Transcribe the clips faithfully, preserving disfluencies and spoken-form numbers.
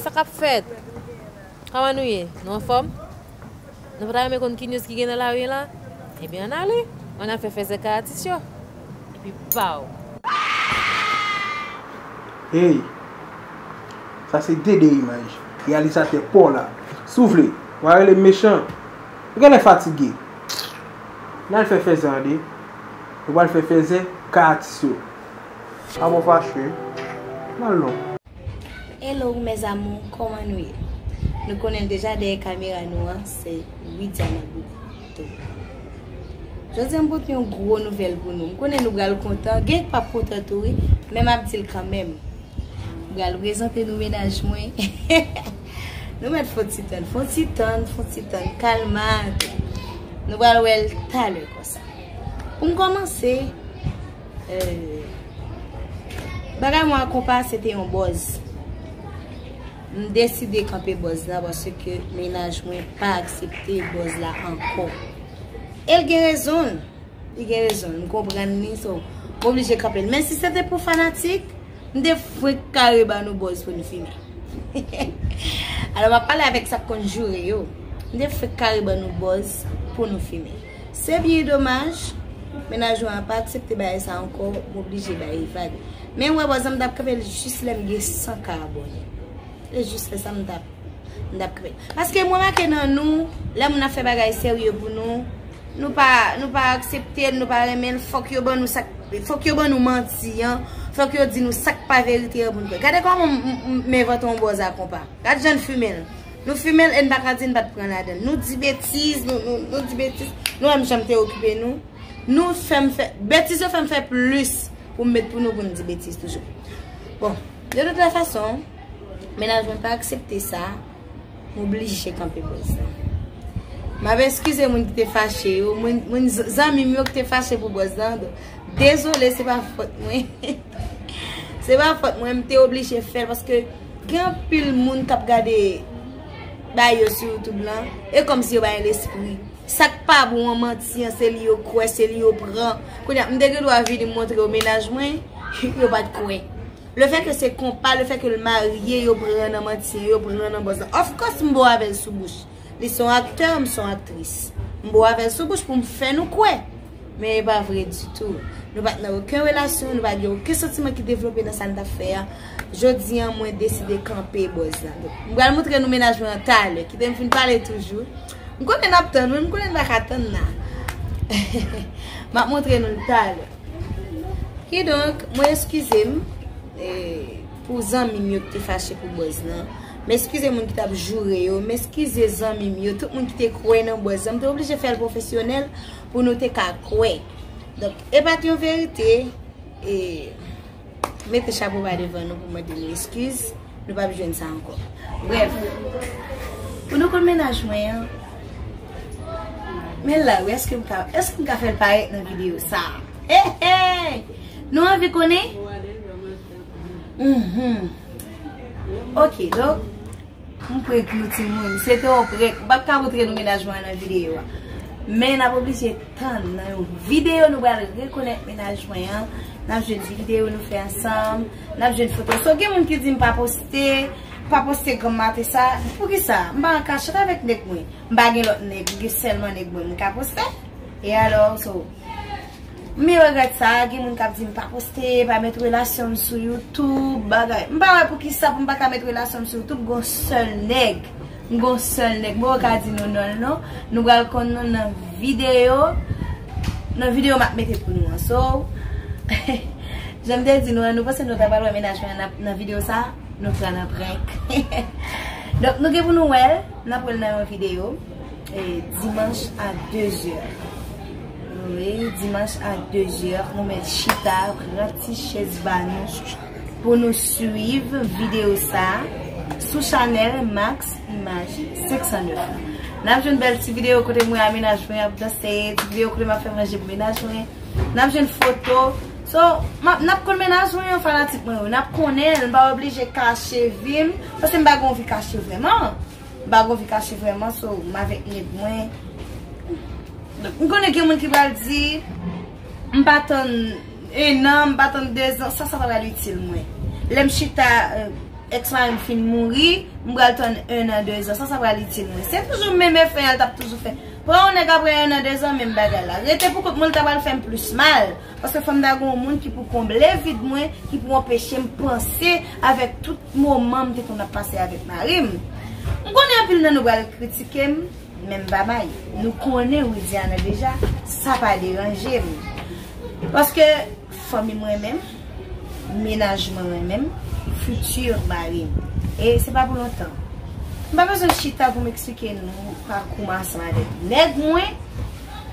Sa k ap fèt? Kòman nou ye? Nou anfòm? Nou pa ta renmen konn ki news ki gen nan lari la? Ebyen, ann ale. Ann al fè fèzè kay atis yo. Epi pow! Hey! Sa se Dede Imaj, reyalizatè pa w la. Si w vle, w a rele m mechan. Ou genlè fatige. Ann al fè fèzè tande. Nou pral fè fèzè kay atis yo. Avan w fache, n al non. Hello mes amours, kòman nou ye? Nou konnen l deja, dèyè kamera nou an se Widiana Boudito. Jodi a m pote yon gwo nouvèl pou nou. M konnen nou pral kontan, gen k p ap kontan tou wi, men m ap di l kanmenm. M pral prezante nou mennaj mwen. Nou mèt fè yon ti tann, fè yon ti tann, fè yon ti tann, kalma. Nou pral wè l talè konsa. Pou m kòmanse, eh, bagay mwen ak konpa se te yon buzz. M deside kanpe buzz la paske mennaj mwen pa aksepte buzz la ankò. E l gen rezon l. Li gen rezon l. M konprann li, so, m oblije kanpe l. Men si se te pou fanatik, m te frenk kare ba nou buzz pou nou fimen. Alò, m ap pale avèk sa k konn joure yo. M te frenk kare ba nou buzz pou nou fimen. Se byen domaj, mennaj mwen an pa aksepte bagay sa ankò, m oblije ba li vag. Men w wè buzz la, m t ap kanpe l jis lè m gen san K abòne. E jis lè sa m t ap, m t ap kanpe l. Paske m remake nan nou, lè moun ap fè bagay serye pou nou, nou pa, nou pa aksepte l, nou pa renmen l, fòk yo ban nou sa k, fòk yo ban nou manti an, fòk yo di nou sa k pa verite an pou n kwè. Gade kòman m, m, m, m envante yon buzz ak konpa. Gad jan n fimen l. Nou fimen l e n pa ka di n pa t pran ladan l. Nou di betiz, nou, nou, nou di betiz. Nou menm jan m te okipe nou. Nou fè m fè, betiz yo fè m fè plis pou m met pou nou pou n di betiz toujou. Bon, de toute façon, mennaj mwen pa aksepte sa. M oblije kanpe buzz la. M ap eskize moun ki te fache yo, moun, moun z-, zanmi m yo ki te fache pou buzz la. Dezole, se pa fòt mwen. Se pa fòt mwen, m te oblije fè l paske gen anpil moun k ap gade bagay yo sou YouTube lan, e kòmsi yo pa gen lespri. Sa k pa bon an, manti an, se li yo kwè, se li yo pran. Kounye a, m te gen dwa vini montre yo mennaj mwen, yo pa t kwè. Lefètke se konpa, lefètke l marye, yo pran nan manti an, yo pran nan buzz la. Of course, m bo avè l sou bouch. Li se yon aktè, m se yon aktris. M bo avè l sou bouch pou m fè nou kwè. Men e pa vre ditou. Nou pa t nan okenn relasyon, nou pa gen okenn santiman ki devlope nan sa n t ap fè a. Jodi a, mwen deside kanpe buzz la. Donk, m pral montre nou mennaj mwen an talè. Kite m fin pale toujou. M konnen n ap tann, wi, m konnen n pa ka tann la. M ap montre nou l talè. Kidonk, mwen eskize m, e, pou zanmi m yo ki te fache pou buzz lan. M eskize moun ki t ap joure yo. M eskize zanmi m yo, tout moun ki te kwè nan buzz lan. M te oblije fè l pwofesyonèl pou nou te ka kwè. Donk, e pa t yon verite, e, mete chapo ba devan nou pou mande nou eskiz. Nou p ap jwenn sa ankò. Brèf, pou nou konn mennaj mwen an, men la, wi, èske m ka, èske m ka fè l parèt nan videyo sa a? Hey, hey! Nou anvi konnen? Mhm. Ok, donk, m prank nou timoun. Se te yon prank. M p ap ka montre nou mennaj mwen an nan videyo a. Men n ap oblije tann nan yon videyo nou pral rekonèt mennaj mwen an. N ap jwenn videyo nou fè ansanm. N ap jwenn foto. So, gen moun ki di m pa poste, pa poste granm maten sa. Poukisa? M pa an kachèt avèk nèg mwen. M pa gen lòt nèg, m gen sèlman nèg mwen m ka poste. E alò, so, m regrèt sa, gen moun k ap di m pa poste, pa met relasyon m sou YouTube, bagay. M pa wè poukisa pou m pa ka met relasyon m sou YouTube, gon sèl nèg. M gon sèl nèg. Mwen ka di nou non l non. Nou pral konn nou nan videyo. Nan videyo m ap mete pou nou an. So, jan m te di nou an, nou panse nou ta pral wè mennaj mwen nan, nan videyo sa? Nou pran nan prank. Donk, nou gen pou nou wè l. N ap wè l nan yon videyo. E, dimanch a de zè. Wi, dimanch a de zè, nou mèt chita, pran ti chèz ba nou pou nou swiv videyo sa sou chanèl Max Image senk san nèf la. N ap jwenn bèl ti videyo kote mwen ak mennaj mwen ap danse, ti videyo kote m ap fè manje pou mennaj mwen. N ap jwenn foto. So, m ap, n ap konn mennaj mwen an, fanatik mwen yo. N ap konnen l, m pa oblije kache vi m, paske m pa gen anvi kache vrèman. M pa gen anvi kache vrèman, so, m avèk nèg mwen. M konnen gen moun ki pral di, m pa tann en an, m pa tann de zan, sa, sa pa pral itil mwen. Lè m chita, euh, Ex mari m fin mouri, m pral tann en an, de zan, sa, sa pral itil mwen. Se toujou menm efè a l t ap toujou fè. Pran yon nèg apre en an, de zan, menm bagay la. Rete pou kont mwen, l ta pral fè m plis mal. Paske fò m ta gen yon moun ki pou konble vid mwen, ki pou anpeche m panse avèk tout moman m te konn ap pase avèk mari m. M konnen anpil nan nou pral kritike m, men m pa bay. Nou konnen Widiana deja, sa pa deranje m. Paske fanmi m renmen m, mennaj mwen renmen m, fiti mari m. E se pa pou lontan. M pa bezwen chita pou m eksplike nou pakou m ansanm avèk nèg mwen.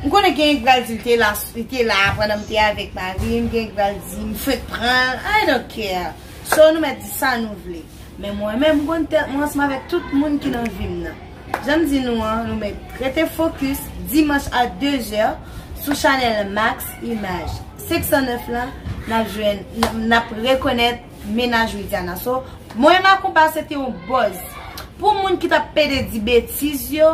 M konnen gen k pral di l te la, li te la pandan m te avèk mari m, gen k pral di m fenk pran l. I don't care. So nou mèt di sa nou vle. Men mwen menm, m konn tèt mwen ansanm avèk tout moun ki nan vi m nan. Jan m di nou an, nou mèt rete fokis dimanch a de zè sou chanèl Max Image senk san nèf lan, n ap jwenn, n ap, n ap rekonèt mennaj Widiana. So, mwen Makomba se te yon buzz. Pou moun ki t ap pede di betiz yo,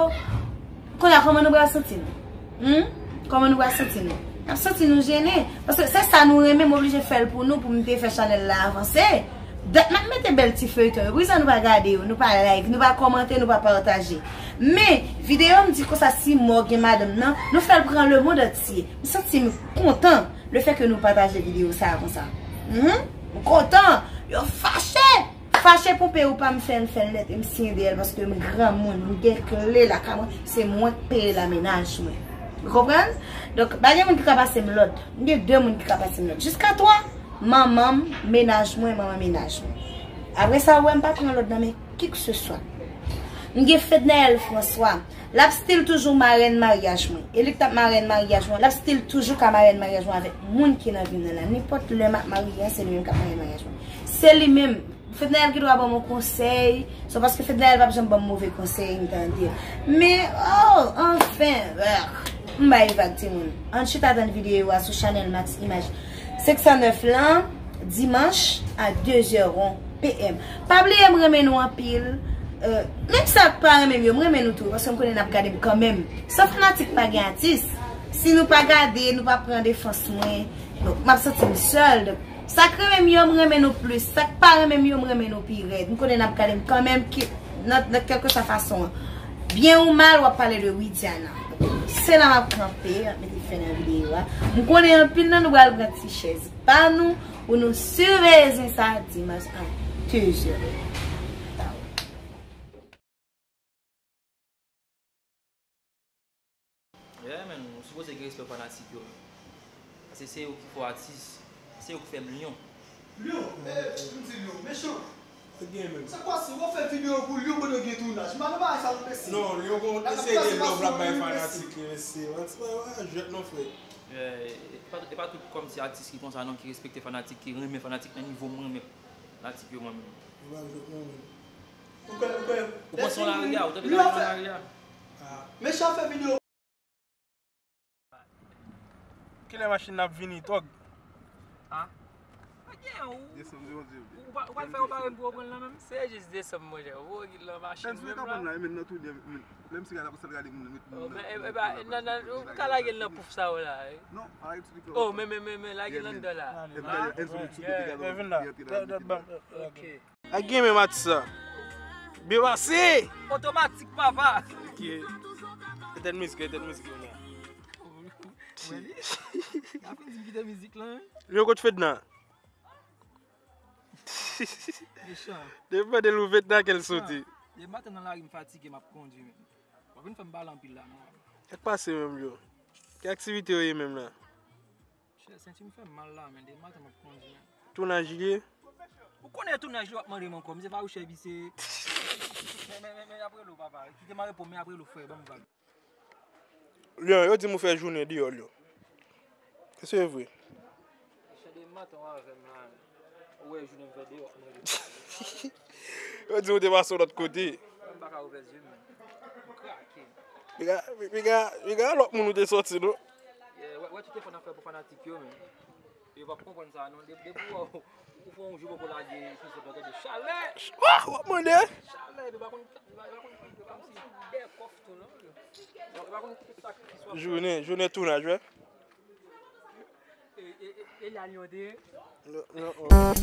kounye a kòman nou pral santi nou? Hmm? Kòman nou pral santi nou? N ap santi nou jennen. Paske se sa nou renmen, m oblije fè l pou nou, pou m te fè chanèl la avanse. Dat m ap mete bèl ti feyton yo. Poukisa nou pa gade yo, nou pa like, nou pa kòmante, nou pa pataje? Men, videyo m di konsa si mò gen madanm nan, nou fè l pran lemonn antye. M santi m kontan lefètke nou pataje videyo sa a konsa. Mhm. M kontan. Yo fache. Fache pou peye ou pa m fè l, fè l nèt, e m siyen dèyè l paske m granmoun, m gen kle lakay mwen, se mwen k peye la mennaj mwen. Ou konprann? Donk, pa gen moun ki ka pase m lòd. M gen de moun ki ka pase m lòd. Jiska twa, manman m, mennaj mwen, manman mennaj mwen. Apre sa, ou wè m pa pran lòd nan men kikseswa. M gen Fednaelle François. L ap still toujou marèn maryaj mwen. E li k t ap marèn maryaj mwen. L ap still toujou ka marèn maryaj mwen avèk moun ki nan vi m nan la. Nenpòt lè m ap marye a, se li menm k ap marèn maryaj mwen. Se li menm. Fednaelle ki dwa ban m yon konsèy. Se paske Fednaelle p ap janm ban m move konsèy, m tande. Men, oh, anfen. M bay vag, timoun. Ann chita tann videyo a sou chanèl Max Image senk san nèf lan, dimanch a de zè ron p m. Pa bliye m renmen nou anpil. Euh, menm sa k pa renmen m yo, m renmen nou tou, paske m konnen n ap gade m kanmenm. San fanatik pa gen atis. Si nou pa gade, nou pa pran defans mwen, donk m ap santi m sèl. Donk, sa k renmen m yo, m renmen nou plis. Sa k pa renmen m yo, m renmen nou pi rèd. M konnen n ap gade m kanmenm, ki, nan, nan kèlkeswa fason an. Byen ou mal, w ap pale de Widiana. Se la m ap kanpe, m ap mete fen nan videyo a. M konnen anpil nan nou pral pran ti chèz pa nou, pou nou siveye zen sa dimanch a de zè. Yeah, man, ou sipoze gen respè fanatik yo. Paske se yo ki fè w atis, se yo ki fè m lyon. Lyon, eh, m di lyon, mechan. Sa k gen menm? Sa k pase? W ap fè videyo pou lyon pandan gen tounaj. M pa nan bagay sa non, mesye. Non, lyon gon eseye gen love l ap bay fanatik li, mesye. Wè, wè, jwèt non, frè. Eh, e pa, e pa tout kòmsi atis ki konsa non, ki respekte fanatik, ki renmen fanatik nan nivo m renmen fanatik yo mwen menm. Yo pa jwèt non, menm. Ou kwè, ou kwè. Ou panse yon lari a, ou tande lari a? Ah. Mechan fè videyo. Kilè machin nan ap vini, tòg? Ah. Pa gen ou. Desanm, Jewova di. Ou pa, ou pa fè yon bagay pou yo pran l nan menm? Se jis desanm, monchè. Ou ki lan machin menm la. Lè m sou ka pran la, e menm nan tou, menm si gade apre sa l gade moun, met moun nan. Oh, men, e, e, ba, nan, nan, ou ka lage l nan pouf sa yo la, eh. Non, pa eksplike. Oh, men, men, men, men, lage l anndan la. E vin la. Ok. Ak gen menm atis la. Byen pase! Otomatik, papa! Ok. Etèn mizik, etèn mizik, kounye a. Wi. N ap fin di m kite mizik lan, wi. Lyon kot Fedna? Mechan. Depi mande l pou Fedna, kè l sote. Depi maten nan lari, m fatige, m ap kondwi, men. W ap vin fè m pale anpil la, non. Sa k pase menm, Lyon? Ki aktivite w ye menm la? Chè, senti m fè m mal la, men, depi maten m ap kondwi, men. Tounaj li ye? Ou konnen tounaj li w ap mande m ankò, misye pa ou chè, misye. Men, men, men, men, apre lo, papa. Kite m reponn, men apre lo, frè, ban m vag. Lyon, yo di m ou fè jounen deyò, Lyon. Èske se vre? Chè, depi maten w avè m la, ou wè jounen m fè deyò, men. Yo di m ou te pase yon lòt kote. M pa ka ouvè zye m, men. M krake. Piga, piga, piga lòt moun ou te sòti, non? Yeah, wè, wè tout efò n ap fè pou fanatik yo, men. Yo p ap konprann sa, non. De-, depi w, ou fè yon jou poko lage, epi se bagay de chalè. Ah, w ap mande? Chalè, yo pa konn, yo pa konn, yo pa konn si bèkòf tou, non. Yo pa konn ki sakrifis w ap fè. Jounen, jounen tounaj, wè. E, e, e, E la lion de. Non, non, non.